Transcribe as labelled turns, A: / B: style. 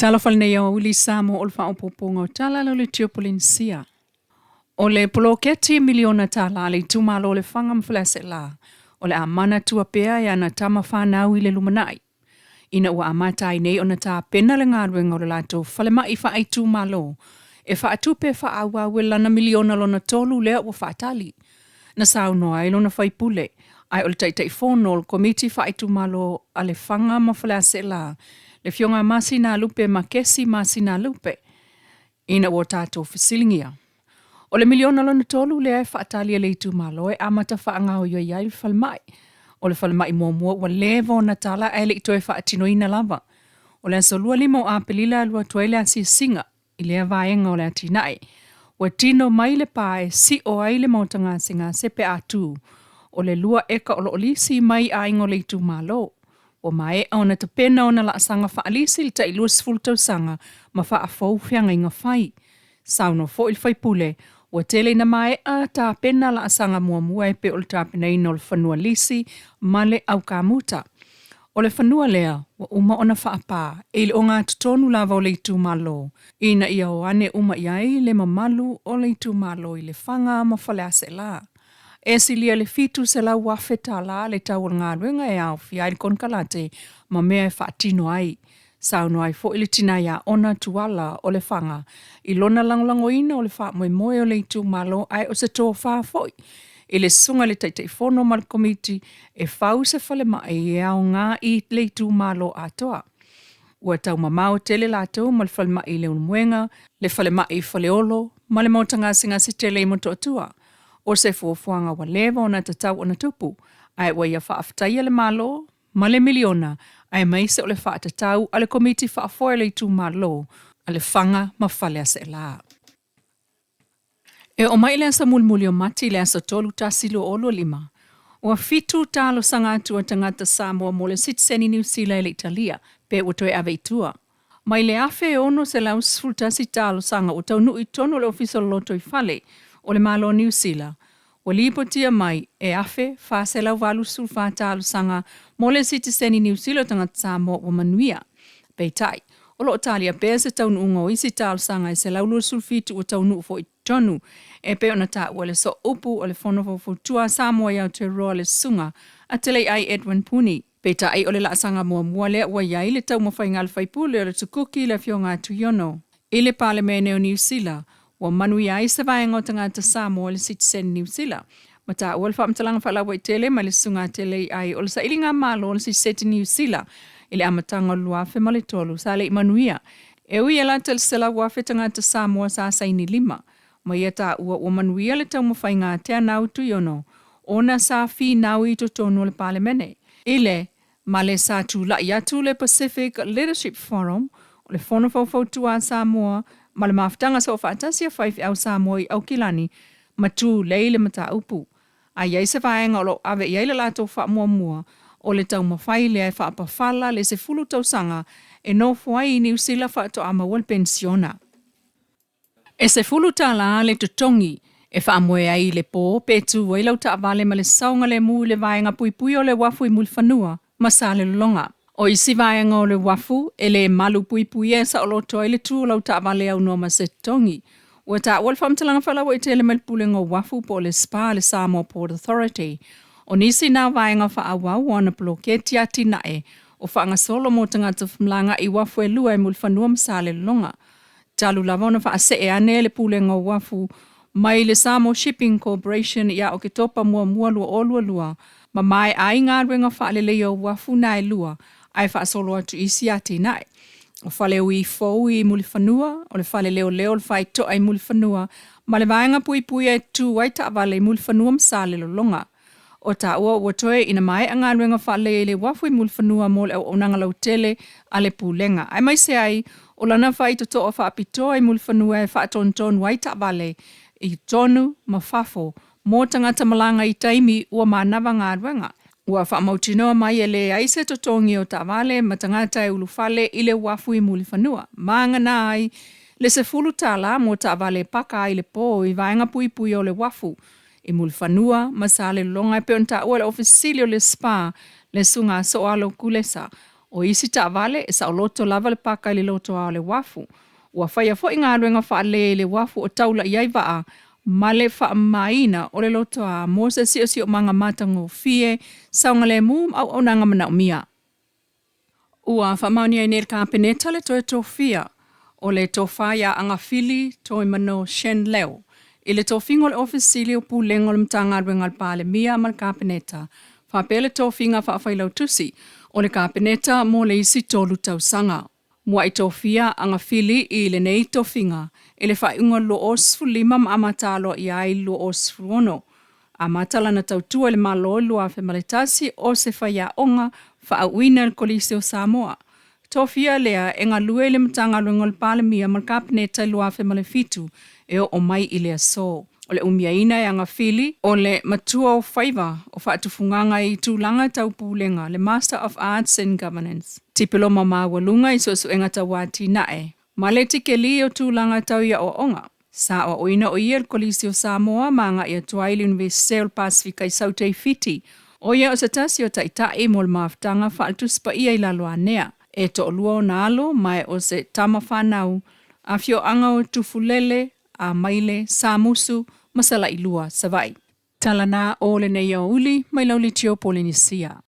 A: Talofa lenei aoauli Samoa o le faaopoopoga o tala lea o le Tio Polenisia. O le poloketi miliona tala a le itumalo o Lefaga ma Faleaseela o le a manatua pea e ana tama fanau i le lumanai ina ua amata ai nei ona tapena le galuega o le latou falemai faaitumalo e faatupe faaauau e lana miliona lona tolu lea ua faatali. Na saunoa ai lona faipule, ae o le Taitaifono o le Komiti Faaitumalo a Lefaga ma Faleaseela, le Afioga a Masinalupe Makesi Masinalupe, ina ua tatou fesiligia. O le miliona lona tolu lea e faatali e le itumalo e amata faagaoioi ai le falemai. O le falemai muamua ua leva ona tala ae le i toe faatinoina lava. O le aso 25 o Aperila e alu atu ai le asiasiga i lea vaega o le atinae. Ua tino mai le pa e sio ai le maota gasegase pe a tu. O le lua eka o lo o lisi mai aiga o le itumalo. Ua maea ona tapena ona laasaga faalisi i le tai 20 tausaga ma faafou feagaiga fai. Saunoa foi le faipule, ua tele ina maea tapena laasaga muamua e pei o le tapenaina o le fanua lisi ma le aukamuta. O le fanua lea ua uma ona faapā e i le ogatotonu lava o le itumalo ina ia o ane uma i ai le mamalu o le itumalo i Lefaga ma Faleaseela. E silia i le $700,000 le tau o le galuega e aofia ai le konekarate ma mea e faatino ai. Saunoa ai foi le tina ia Ona Tuala o Lefaga i lona lagolagoina o le faamoemoe o le itumalo ae o se tofa foi i le susuga i le Taitaifono ma le Komiti e fau se falemai e aoga i le itumalo atoa. Ua taumamao tele latou ma le falemai i Leulumoega, le falemai i Faleolo ma le maota gasegase tele i Motootua. O se fuafuaga ua leva ona tatau ona tupu, ae ua ia faafetaia le Malo ma le miliona aemaise o le faatatau a le Komiti Faafoe a le Itumalo a Lefaga ma Faleaseela. E oo mai i le aso mulimuli o Mati i le aso 3 tasi 2025, ua fitu talosaga atu a tagata Samoa mo le sitiseni Niu Sila e le i talia pe ua toe ave i tua. Mai le 1611 talosaga ua taunuu i totonu o le Ofisa o le Lotoifale o le Malo o Niu Sila, ua lipotia mai e 1484 talosaga mo le sitiseni Niu Sila o tagata Samoa ua manuia. Peitai, o lo o talia pea se taunuuga o isi talosaga e 127 ua taunuu foi i totonu, e pei ona taua e le Sooupu o le Fono Faufautua a Samoa i Aotearoa le Susuga a Teleiai Edwin Puni. Peitai, o le laasaga muamua lea ua i ai le taumafaiga a le faipule o le Tukuki le Afioga a Tuiono i le Palemene o Niu Sila, ua manuia ai se vaega o tagata Samoa i le sitiseni Niu Sila. Ma taua le faamatalaga faalauaitele mai le Susuga a Teleiai o le sailiga malo o le sitiseni Niu Sila i le amataga o le 2003 sa le i manuia e ui e lata i le 100,000 tagata Samoa sa saini lima ma ia taua ua manuia le taumafaiga a Teanau Tuiono ona sa finau i totonu o le Palemene i le ma le sa tulai atu le Pacific Leadership Forum o le Fono Faufautua a Samoa ma le Mafutaga Soofaatasi a Faifeau Samoa i Aukilani ma tulei le mataupu. A i ai se vaega o lo o ave i ai le latou faamuamua, o le taumafai lea e faapafala le 10 tausaga e nofo ai i Niu Sila faatoa maua le penisiona. E $10 le totogi e faamoe ai i le po pe tu ai lau taavale ma le saogalemu i le vaega puipui o le uafu i Mulifanua ma Salelologa. O isi vaega o le uafu e le malu puipuia e saoloto ai le tu o lau taavale aunoa ma se totogi. Ua taua le faamatalaga faalauaitele mai le Pulega o Uafu po o le SPA le Samoa Port Authority. O nisi na vaega faaauau o ana poloketi atinae o faagasolo mo tagata femalagaai i uafu e lua i Mulifanua ma Salelologa. Talu lava ona faasee ane le Pulega o Uafu mai le Samoa Shipping Corporation ia Oketopa 1 2022 ma maea ai galuega faaleleia o uafu na e lua ae faasolo atu i isi atinae. O fale ui fou i Mulifanua, o le fale leoleo o le faitoa i Mulifanua ma le vaega puipuia e tu ai taavale i Mulifanua ma Salelologa. O taua ua toe ina maea galuega faaleleia i le uafu i Mulifanua mo le auaunaga lautele a le Pulega, aemaise ai o lana faitotoa faapitoa i Mulifanua e faatonutonu ai taavale i totonu ma fafo mo tagata malaga i taimi ua manava galuega. Ua faamautinoa mai e leai se totogi o taavale ma tagata e ulufale i le uafu i Mulifanua, ma agana ai le $10 mo taavale e paka ai i le po i vaega puipuia o le uafu i Mulifanua ma Salelologa e pei ona taua e le Ofisa Sili o le SPA, le Susuga a Sooalo Kulesa. O isi taavale e saoloto lava le paka i le lotoa o le uafu. Ua faia foi galuega faalelei i le uafu o taula i ai vaa ma le faamamaina o le lotoa mo se siosiomaga matagofie, saogalemu ma auaunaga manaomia. Ua faamaonia ai nei le Kapeneta le toe tofia o le tofa ia Agafili Toimano Shen Leo i le tofiga o le Ofisa Sili o Pulega o le Matagaluega a le Palemia ma le Kapeneta, faapea le tofiga faafailautusi o le Kapeneta mo le isi 3 tausaga. Muai tofia Agafili i lenei tofiga i le faaiuga 2015 ma amata aloaia ai i le 2016. Amata lana tautua i le Malo i le 2001 o se faiaoga faauuina i le Kolisi o Samoa. Tofia lea e galue i le Matagaluega o le Palemia ma le Kapeneta i le 2007 e oo mai i le aso. O le umiaina e Agafili o le matua o faiva o faatufugaga i tulaga tau pulega, le Master of Arts in Governance, tipeloma maualuga i suesuega tau atinae, ma le tikeli o tulaga tau i aoaoga. Sa aoaoina o ia i le Kolisi o Samoa ma agai atu ai i le Iunivesite o le Pasefika i Saute i Fiti. O ia o se tasi o taitai mo le mafutaga faale-Tusi Paia i Laloanea. E toalua ona alo ma e o se tama fanau afioaga o Tufulele, Amaile, Samusu ma Salailua, Savaii. Tala na o lenei aoauli mai lau Polenisia.